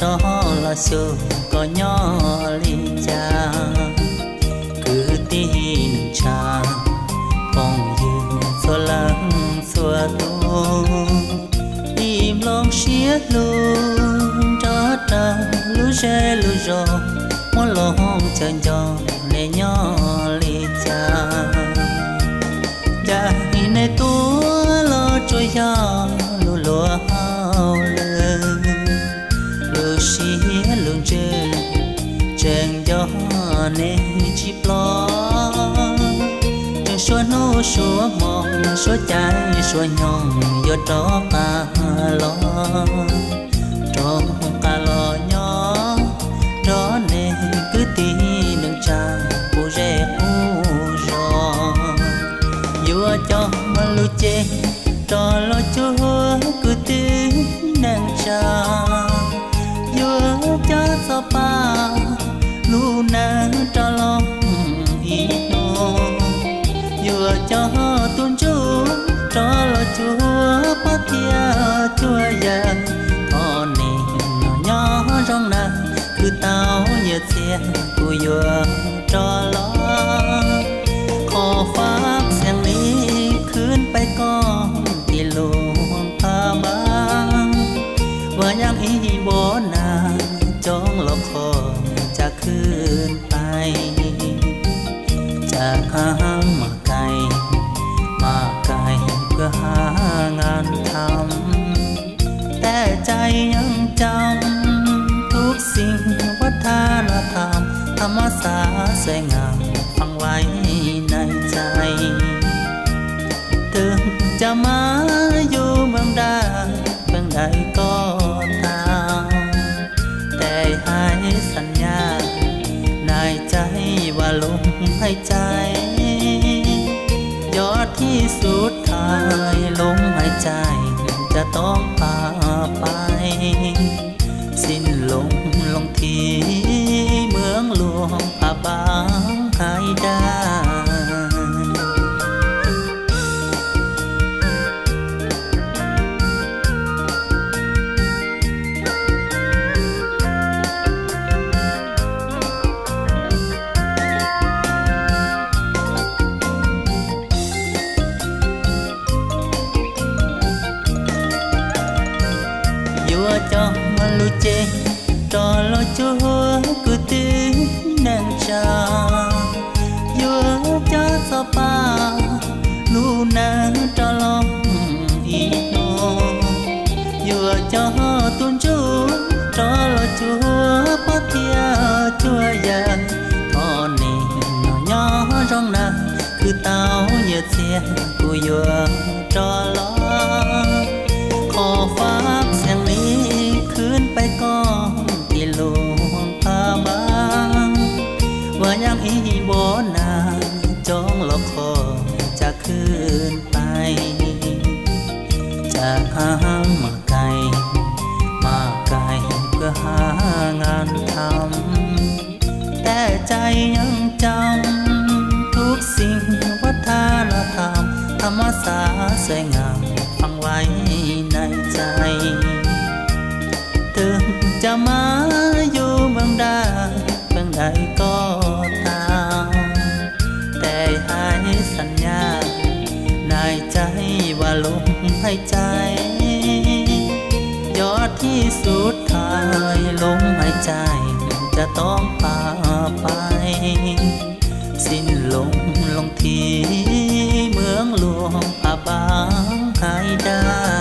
rov los xyuas koj nyob li cas. Kwv tij neej tsa, phooj ywg txhua leej txhua tus, ib nplooj siab hlub nrog rau lub zej lub zos, muaj loo chaw nco nej nyob li cas. Cas nej tuaj los tsuas yog lub luag hauj lwm, lub siab lub ntsws tseem nco nej tsis ploj. Tseem suav hnub suav hmo, suav cai suav nyoog yuav rov qab los, rov qab los nyob nrog nej kwv tij neej tsa qub zej qub zos. Yuav coj lub cev rov los cuag kwv tij neej tsa, yuav coj txoj paj lub neej rov los ib hnub, yuav coj tus ntsuj rov los cuag pog thiab cuag yawg. Thov nej nyob zoo nawb, kwv tij nyiam txiag kuv yuav rov los. Qhov fab xeem li khwv pais koj tim luag qab npab, vas yaj ib npoj nag coob los qhov cas khwv pais. Cas hav mas kais, mas kais pw hav ngas tham, tes cai yeej cam, thub xim vaj thab nas tham, tham mas xav xaim ngas faam vais nais cai. Twb cas mas yug npeej dawb, npeej dawb koj tas, tes hais xam nyas nais cai, vas lub hais cai, yog thib xub thawj lub hais cai, cas toob pab pais, xij loo loo thib mwj luag pab pab hais dag. Yuav coj lub cev rov los cuag kwv tij neej tsa, yuav coj txoj paj lub neej rov los ib hnub, yuav coj tus ntsuj rov los cuag pog thiab cuag yawg. Thov nej nyob zoo nawb, kwv tij nyiam txiag kuv yuav rov los. Qhov fab xeem li khwv pais koj tim luag qab npab, vas yaj ib npoj nag coob los qhov cas khwv pais. Cas hav mas kais, mas kais pw hav ngas tham, tes cai yeej cam, thub xim vaj thab nas tham, tham mas xav xaim ngas faam vais nais cai. Twb cas mas yug npeej dawb, npeej dawb koj tas, tes hais xam nyas nais cai, vas lub hais cai, yog thib xub thawj lub hais cai, cas toob pab pais, xij loo loo thib mwj luag pab pab hais dag.